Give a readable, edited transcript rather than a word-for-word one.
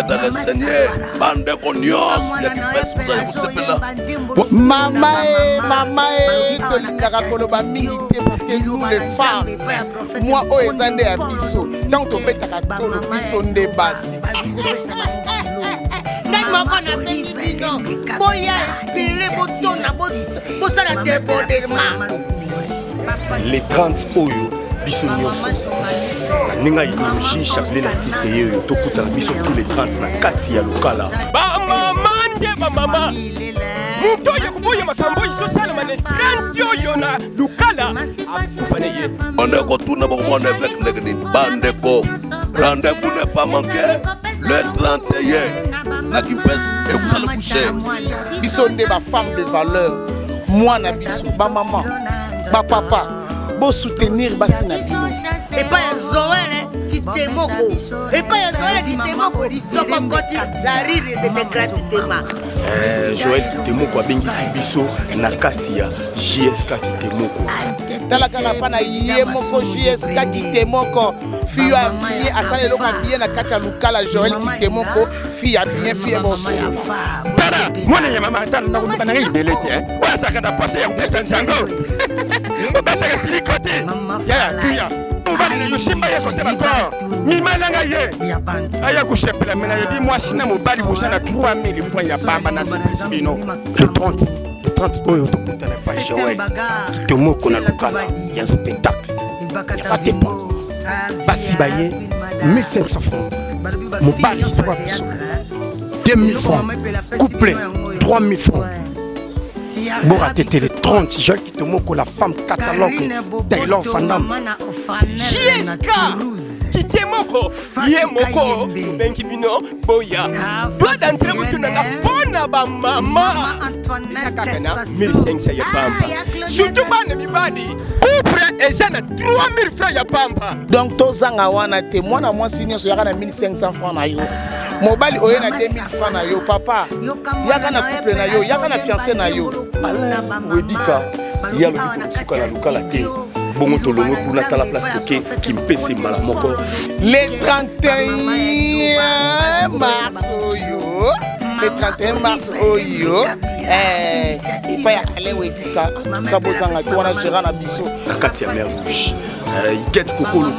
Dans le Seigneur, bandeko nyonso ya Kimpese boza ya kosepela. Mama e, mama e, tolingaka koloba mingi te parce que nous les femmes, mwa oyo eza nde ya biso. Ntango tobetaka tolo, biso nde basi. Ngai moko nabengi bino, boya ebele, botonda, bosala débordement. Le 30 oyo, biso nyonso na ndenge ya idéologie Chapelet l'artiste ye oyo, tokutana biso tous les 30 na kati ya Lukala. Bamama nde bamama, moto oyo koboya makambo oyo ezosalama le 30 oyo na Lukala, akufa na ye. Bandeko, tuna bokomona évêque ndenge nini. Bandeko, rendez-vous ne pas manquer le 31 na Kimpese, ekozala coucher. Biso nde bafemme de valeur. Mwana biso, bamama, bapapa, bosoutenir basi na bino. Epai ya Zoele Kitemoko, epai ya Zoele Kitemoko, soko koti la rire, c'était gratuitement. Joel Kitemoko abengisi biso na kati ya JSK Kitemoko. Tala kaka mpa na ye moko JSK Kitemoko, fille ya bien, asala eloko ya bien na kati ya Lukala. Joel Kitemoko, fille ya bien, fille bosolo. Tala mwana ya mama, tala, nakoluka na ngai ebele te, oyo azalaka na posa ya kobeta nzango, obetaka siliko te. Yaya, tuya mobali na yo, simba ye kote bakor mima na ngai, ye aya kosepela. Me nayebi mwasi na mobali boza na 3000 francs ya pamba. Nasepelisi bino le 30, le 30 oyo tokutana pa Joel Kitomoko na Lukala ya spectacle ya batepa. Basi baye 1500 francs, mobali 3 biso 2000 francs, couple 3000 francs. Borater te le 30, Joel Kitomoko, la femme catalogue Taylor Fandam. JSK Kitemoko ye moko obengi bino, boya. Droit d'entrée botunaka mpo na bamama eza kaka na 1500 ya pamba, surtout bana mibali, couple eza na 3000 francs ya pamba. Donc tozanga wana te. Mwana mwasi nyonso, yaka na 1500 francs na yo. Mobali oye na 2000 francs na yo. Papa, yaka na couple na yo, yaka na fiancé na yo. Alain Wedika ye alobi tokosuka na Lukala te, bongo tolongwe kuna, tala place toke Kimpese mbala moko. Le 31 mars oyo, le 31 mars oyo, epai ya Alain Wedika, ka bozanga te wana, gérant na biso. Na kati ya Mer Rouge, Iket Kokoloko.